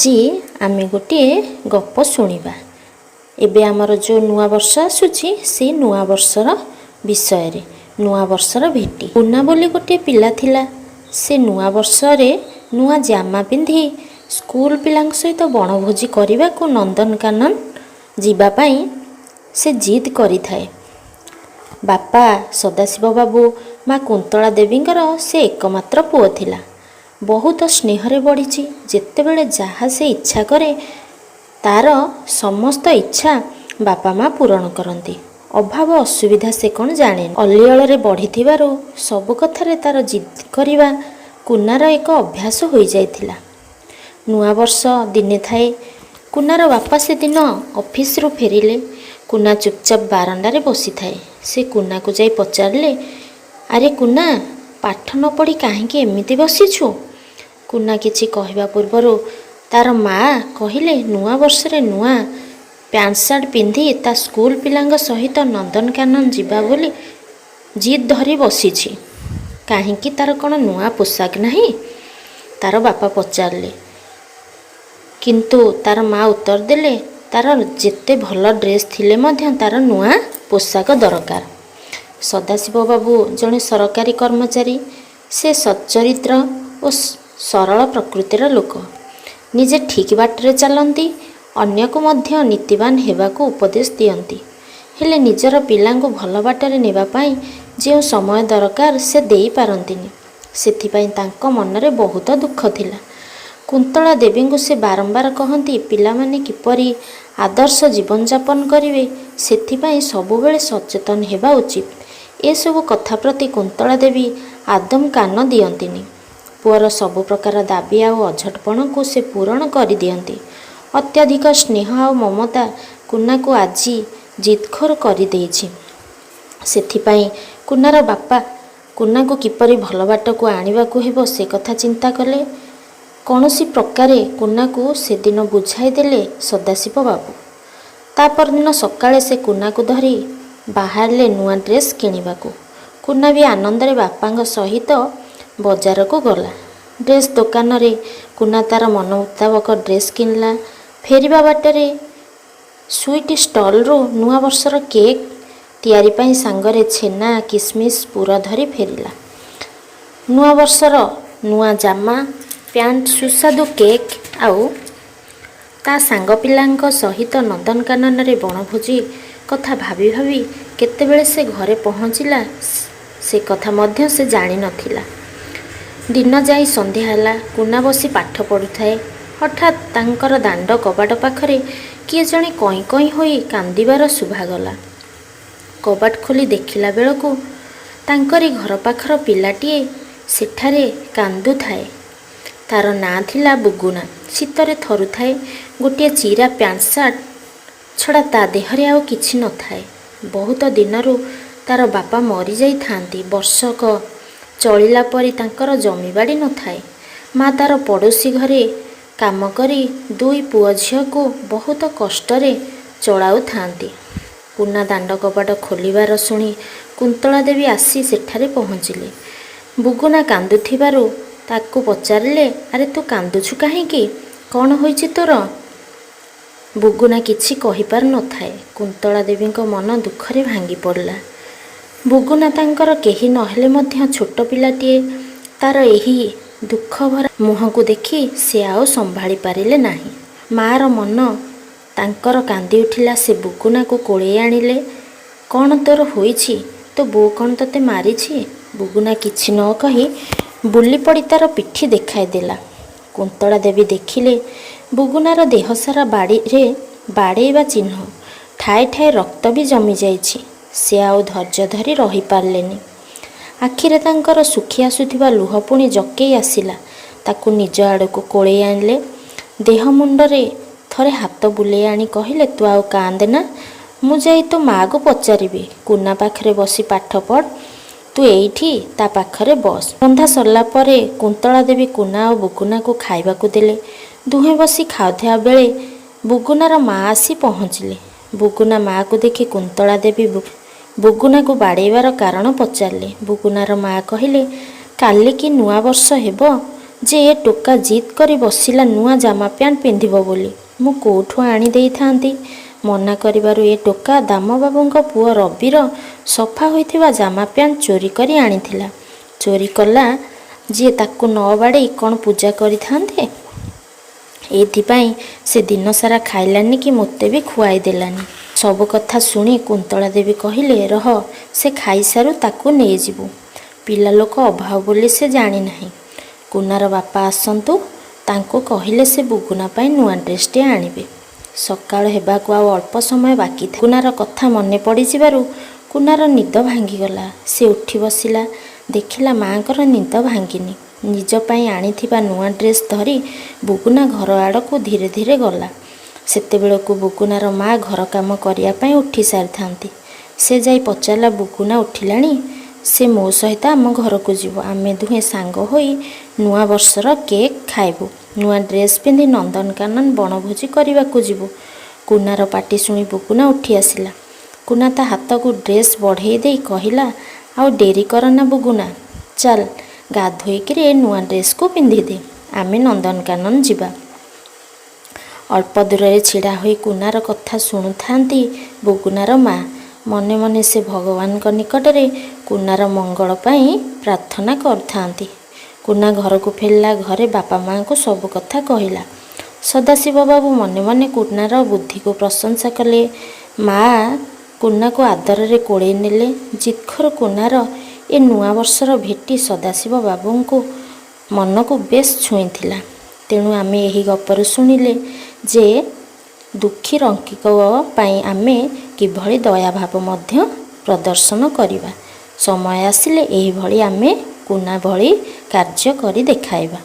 ଆଜି ଆମେ ଗୋଟିଏ ଗପ ଶୁଣିବା। ଏବେ ଆମର ଯେଉଁ ନୂଆ ବର୍ଷ ଆସୁଛି, ସେଇ ନୂଆ ବର୍ଷର ବିଷୟରେ, ନୂଆ ବର୍ଷର ଭେଟି। କୁନା ବୋଲି ଗୋଟିଏ ପିଲା ଥିଲା। ସେ ନୂଆ ବର୍ଷରେ ନୂଆ ଜାମା ପିନ୍ଧି ସ୍କୁଲ ପିଲାଙ୍କ ସହିତ ବଣଭୋଜି କରିବାକୁ ନନ୍ଦନକାନନ ଯିବା ପାଇଁ ସେ ଜିଦ୍ କରିଥାଏ। ବାପା ସଦାଶିବ ବାବୁ, ମା କୁନ୍ତଳା ଦେବୀଙ୍କର ସେ ଏକମାତ୍ର ପୁଅ ଥିଲା। ବହୁତ ସ୍ନେହରେ ବଢ଼ିଛି। ଯେତେବେଳେ ଯାହା ସେ ଇଚ୍ଛା କରେ, ତାର ସମସ୍ତ ଇଚ୍ଛା ବାପା ମା ପୂରଣ କରନ୍ତି। ଅଭାବ ଅସୁବିଧା ସେ କ'ଣ ଜାଣେନି। ଅଲିଅଳରେ ବଢ଼ିଥିବାରୁ ସବୁ କଥାରେ ତାର ଜିଦ୍ କରିବା କୁନାର ଏକ ଅଭ୍ୟାସ ହୋଇଯାଇଥିଲା। ନୂଆବର୍ଷ ଦିନେ ଥାଏ। କୁନାର ବାପା ସେଦିନ ଅଫିସରୁ ଫେରିଲେ। କୁନା ଚୁପଚାପ ବାରଣ୍ଡାରେ ବସିଥାଏ। ସେ କୁନାକୁ ଯାଇ ପଚାରିଲେ, "ଆରେ କୁନା, ପାଠ ନ ପଢ଼ି କାହିଁକି ଏମିତି ବସିଛୁ?" କୁନା କିଛି କହିବା ପୂର୍ବରୁ ତାର ମା କହିଲେ, ନୂଆ ବର୍ଷରେ ନୂଆ ପ୍ୟାଣ୍ଟ ସାର୍ଟ ପିନ୍ଧି ତା ସ୍କୁଲ ପିଲାଙ୍କ ସହିତ ନନ୍ଦନକାନନ ଯିବା ବୋଲି ଜିଦ୍ ଧରି ବସିଛି। କାହିଁକି, ତାର କ'ଣ ନୂଆ ପୋଷାକ ନାହିଁ? ତାର ବାପା ପଚାରିଲେ। କିନ୍ତୁ ତାର ମା ଉତ୍ତର ଦେଲେ, ତାର ଯେତେ ଭଲ ଡ୍ରେସ୍ ଥିଲେ ମଧ୍ୟ ତାର ନୂଆ ପୋଷାକ ଦରକାର। ସଦାଶିବ ବାବୁ ଜଣେ ସରକାରୀ କର୍ମଚାରୀ। ସେ ସଚ୍ଚରିତ୍ର ଓ ସରଳ ପ୍ରକୃତିର ଲୋକ। ନିଜେ ଠିକ୍ ବାଟରେ ଚାଲନ୍ତି, ଅନ୍ୟକୁ ମଧ୍ୟ ନୀତିବାନ ହେବାକୁ ଉପଦେଶ ଦିଅନ୍ତି। ହେଲେ ନିଜର ପିଲାଙ୍କୁ ଭଲ ବାଟରେ ନେବା ପାଇଁ ଯେଉଁ ସମୟ ଦରକାର, ସେ ଦେଇପାରନ୍ତିନି। ସେଥିପାଇଁ ତାଙ୍କ ମନରେ ବହୁତ ଦୁଃଖ ଥିଲା। କୁନ୍ତଳା ଦେବୀଙ୍କୁ ସେ ବାରମ୍ବାର କହନ୍ତି, ପିଲାମାନେ କିପରି ଆଦର୍ଶ ଜୀବନଯାପନ କରିବେ, ସେଥିପାଇଁ ସବୁବେଳେ ସଚେତନ ହେବା ଉଚିତ। ଏସବୁ କଥା ପ୍ରତି କୁନ୍ତଳା ଦେବୀ ଆଦୌ କାନ ଦିଅନ୍ତିନି। ପୁଅର ସବୁ ପ୍ରକାର ଦାବି ଆଉ ଅଝଟପଣକୁ ସେ ପୂରଣ କରିଦିଅନ୍ତି। ଅତ୍ୟଧିକ ସ୍ନେହ ଆଉ ମମତା କୁନାକୁ ଆଜି ଜିଦ୍ଖୋର କରିଦେଇଛି। ସେଥିପାଇଁ କୁନାର ବାପା କୁନାକୁ କିପରି ଭଲ ବାଟକୁ ଆଣିବାକୁ ହେବ, ସେ କଥା ଚିନ୍ତା କଲେ। କୌଣସି ପ୍ରକାରେ କୁନାକୁ ସେଦିନ ବୁଝାଇ ଦେଲେ ସଦାଶିବ ବାବୁ। ତା ପରଦିନ ସକାଳେ ସେ କୁନାକୁ ଧରି ବାହାରିଲେ ନୂଆ ଡ୍ରେସ୍ କିଣିବାକୁ। କୁନା ବି ଆନନ୍ଦରେ ବାପାଙ୍କ ସହିତ ବଜାରକୁ ଗଲା। ଡ୍ରେସ୍ ଦୋକାନରେ କୁନା ତାର ମନ ମୁତାବକ ଡ୍ରେସ୍ କିଣିଲା। ଫେରିବା ବାଟରେ ସୁଇଟ୍ ଷ୍ଟଲରୁ ନୂଆ ବର୍ଷର କେକ୍ ତିଆରି ପାଇଁ ସାଙ୍ଗରେ ଛେନା, କିସମିସ୍ ପୁର ଧରି ଫେରିଲା। ନୂଆ ବର୍ଷର ନୂଆ ଜାମା ପ୍ୟାଣ୍ଟ, ସୁସ୍ୱାଦୁ କେକ୍ ଆଉ ତା ସାଙ୍ଗ ପିଲାଙ୍କ ସହିତ ନନ୍ଦନକାନନରେ ବଣଭୋଜି କଥା ଭାବି ଭାବି କେତେବେଳେ ସେ ଘରେ ପହଞ୍ଚିଲା, ସେ କଥା ମଧ୍ୟ ସେ ଜାଣିନଥିଲା। ଦିନ ଯାଇ ସନ୍ଧ୍ୟା ହେଲା। କୁନା ବସି ପାଠ ପଢ଼ୁଥାଏ। ହଠାତ୍ ତାଙ୍କର ଦାଣ୍ଡ କବାଟ ପାଖରେ କିଏ ଜଣେ କଇଁ କଇଁ ହୋଇ କାନ୍ଦିବାର ଶୁଭାଗଲା। କବାଟ ଖୋଲି ଦେଖିଲା ବେଳକୁ ତାଙ୍କରି ଘର ପାଖର ପିଲାଟିଏ ସେଠାରେ କାନ୍ଦୁଥାଏ। ତାର ନାଁ ଥିଲା ବୁଗୁନା। ଶୀତରେ ଥରୁଥାଏ। ଗୋଟିଏ ଚିରା ପ୍ୟାଣ୍ଟ ସାର୍ଟ ଛଡ଼ା ତା ଦେହରେ ଆଉ କିଛି ନଥାଏ। ବହୁତ ଦିନରୁ ତାର ବାପା ମରିଯାଇଥାନ୍ତି। ବର୍ଷକ ଚଳିଲା ପରି ତାଙ୍କର ଜମିବାଡ଼ି ନଥାଏ। ମା ତାର ପଡ଼ୋଶୀ ଘରେ କାମ କରି ଦୁଇ ପୁଅ ଝିଅକୁ ବହୁତ କଷ୍ଟରେ ଚଳାଉଥାନ୍ତି। କୁନା ଦାଣ୍ଡ କବାଟ ଖୋଲିବାର ଶୁଣି କୁନ୍ତଳା ଦେବୀ ଆସି ସେଠାରେ ପହଞ୍ଚିଲେ। ବୁଗୁନା କାନ୍ଦୁଥିବାରୁ ତାକୁ ପଚାରିଲେ, "ଆରେ, ତୁ କାନ୍ଦୁଛୁ କାହିଁକି? କ'ଣ ହୋଇଛି ତୋର?" ବୁଗୁନା କିଛି କହିପାରୁନଥାଏ। କୁନ୍ତଳା ଦେବୀଙ୍କ ମନ ଦୁଃଖରେ ଭାଙ୍ଗି ପଡ଼ିଲା। ବୁଗୁନା ତାଙ୍କର କେହି ନହେଲେ ମଧ୍ୟ ଛୋଟ ପିଲାଟିଏ। ତାର ଏହି ଦୁଃଖଭରା ମୁହଁକୁ ଦେଖି ସେ ଆଉ ସମ୍ଭାଳି ପାରିଲେ ନାହିଁ। ମାଆର ମନ ତାଙ୍କର କାନ୍ଦି ଉଠିଲା। ସେ ବୁଗୁନାକୁ କୋଳେଇ ଆଣିଲେ। "କ'ଣ ତୋର ହୋଇଛି? ତୋ ବୋଉ କ'ଣ ତୋତେ ମାରିଛି?" ବୁଗୁନା କିଛି ନ କହି ବୁଲିପଡ଼ି ତାର ପିଠି ଦେଖାଇଦେଲା। କୁନ୍ତଳା ଦେବୀ ଦେଖିଲେ, ବୁଗୁନାର ଦେହସାରା ବାଡ଼ିରେ ବାଡ଼େଇବା ଚିହ୍ନ, ଠାଏ ଠାଏ ରକ୍ତ ବି ଜମିଯାଇଛି। ସେ ଆଉ ଧୈର୍ଯ୍ୟ ଧରି ରହିପାରିଲେନି। ଆଖିରେ ତାଙ୍କର ଶୁଖି ଆସୁଥିବା ଲୁହ ପୁଣି ଜକେଇ ଆସିଲା। ତାକୁ ନିଜ ଆଡ଼କୁ କୋଳେଇ ଆଣିଲେ। ଦେହ ମୁଣ୍ଡରେ ଥରେ ହାତ ବୁଲେଇ ଆଣି କହିଲେ, "ତୁ ଆଉ କାନ୍ଦେନା। ମୁଁ ଯାଇ ତୋ ମାଆକୁ ପଚାରିବି। କୁନା ପାଖରେ ବସି ପାଠ ପଢ଼। ତୁ ଏଇଠି ତା ପାଖରେ ବସ।" ରନ୍ଧା ସରିଲା ପରେ କୁନ୍ତଳା ଦେବୀ କୁନା ଆଉ ବୁଗୁନାକୁ ଖାଇବାକୁ ଦେଲେ। ଦୁହେଁ ବସି ଖାଉଥିବା ବେଳେ ବୁଗୁନାର ମା ଆସି ପହଞ୍ଚିଲେ। ବୁଗୁନା ମାଆକୁ ଦେଖି କୁନ୍ତଳା ଦେବୀ ବୁଗୁନାକୁ ବାଡ଼େଇବାର କାରଣ ପଚାରିଲେ। ବୁଗୁନାର ମା କହିଲେ, କାଲିକି ନୂଆ ବର୍ଷ ହେବ, ଯେ ଏ ଟୋକା ଜିଦ୍ କରି ବସିଲା ନୂଆ ଜାମା ପ୍ୟାଣ୍ଟ ପିନ୍ଧିବ ବୋଲି। ମୁଁ କୋଉଠୁ ଆଣି ଦେଇଥାନ୍ତି? ମନା କରିବାରୁ ଏ ଟୋକା ଦାମବାବୁଙ୍କ ପୁଅ ରବିର ସଫା ହୋଇଥିବା ଜାମା ପ୍ୟାଣ୍ଟ ଚୋରି କରି ଆଣିଥିଲା। ଚୋରି କଲା ଯିଏ ତାକୁ ନ ବାଡ଼େଇ କ'ଣ ପୂଜା କରିଥାନ୍ତେ? ଏଇଥିପାଇଁ ସେ ଦିନସାରା ଖାଇଲାନି କି ମୋତେ ବି ଖୁଆଇ ଦେଲାନି। ସବୁ କଥା ଶୁଣି କୁନ୍ତଳା ଦେବୀ କହିଲେ, ରହ, ସେ ଖାଇସାରୁ, ତାକୁ ନେଇଯିବୁ। ପିଲାଲୋକ ଅଭାବ ବୋଲି ସେ ଜାଣିନାହିଁ। କୁନାର ବାପା ଆସନ୍ତୁ, ତାଙ୍କୁ କହିଲେ ସେ ବୁଗୁନା ପାଇଁ ନୂଆ ଡ୍ରେସ୍ଟିଏ ଆଣିବେ। ସକାଳ ହେବାକୁ ଆଉ ଅଳ୍ପ ସମୟ ବାକି ଥାଏ। କୁନାର କଥା ମନେ ପଡ଼ିଯିବାରୁ କୁନାର ନିଦ ଭାଙ୍ଗିଗଲା। ସେ ଉଠି ବସିଲା। ଦେଖିଲା ମାଆଙ୍କର ନିଦ ଭାଙ୍ଗିନି। ନିଜ ପାଇଁ ଆଣିଥିବା ନୂଆ ଡ୍ରେସ୍ ଧରି ବୁଗୁନା ଘର ଆଡ଼କୁ ଧୀରେ ଧୀରେ ଗଲା। ସେତେବେଳକୁ ବୁଗୁନାର ମା ଘର କାମ କରିବା ପାଇଁ ଉଠି ସାରିଥାନ୍ତି। ସେ ଯାଇ ପଚାରିଲା, ବୁଗୁନା ଉଠିଲାଣି? ସେ ମୋ ସହିତ ଆମ ଘରକୁ ଯିବ। ଆମେ ଦୁହେଁ ସାଙ୍ଗ ହୋଇ ନୂଆ ବର୍ଷର କେକ୍ ଖାଇବୁ। ନୂଆ ଡ୍ରେସ୍ ପିନ୍ଧି ନନ୍ଦନକାନନ ବଣଭୋଜି କରିବାକୁ ଯିବୁ। କୁନାର ପାଟି ଶୁଣି ବୁଗୁନା ଉଠି ଆସିଲା। କୁନା ତା ହାତକୁ ଡ୍ରେସ୍ ବଢ଼େଇ ଦେଇ କହିଲା, ଆଉ ଡେରି କରନା ବୁଗୁନା, ଚାଲ ଗାଧୋଇକିରି ଏ ନୂଆ ଡ୍ରେସ୍କୁ ପିନ୍ଧିଦେ, ଆମେ ନନ୍ଦନକାନନ ଯିବା। ଅଳ୍ପ ଦୂରରେ ଛିଡ଼ା ହୋଇ କୁନାର କଥା ଶୁଣୁଥାନ୍ତି ବୁଗୁନାର ମା। ମନେ ମନେ ସେ ଭଗବାନଙ୍କ ନିକଟରେ କୁନାର ମଙ୍ଗଳ ପାଇଁ ପ୍ରାର୍ଥନା କରୁଥାନ୍ତି। କୁନା ଘରକୁ ଫେରିଲା। ଘରେ ବାପା ମାଆଙ୍କୁ ସବୁ କଥା କହିଲା। ସଦାଶିବ ବାବୁ ମନେ ମନେ କୁନାର ବୁଦ୍ଧିକୁ ପ୍ରଶଂସା କଲେ। ମା କୁନାକୁ ଆଦରରେ କୋଳେଇ ନେଲେ। ଜିଦ୍ଖୋର କୁନାର ଏ ନୂଆ ବର୍ଷର ଭେଟି ସଦାଶିବ ବାବୁଙ୍କୁ ମନକୁ ବେଶ୍ ଛୁଇଁଥିଲା। ତେଣୁ ଆମେ ଏହି ଗପରୁ ଶୁଣିଲେ ଯେ ଦୁଃଖୀ ରଙ୍କିକ ପାଇଁ ଆମେ କିଭଳି ଦୟାଭାବ ମଧ୍ୟ ପ୍ରଦର୍ଶନ କରିବା। ସମୟ ଆସିଲେ ଏହିଭଳି ଆମେ କୁନା ଭଳି କାର୍ଯ୍ୟ କରି ଦେଖାଇବା।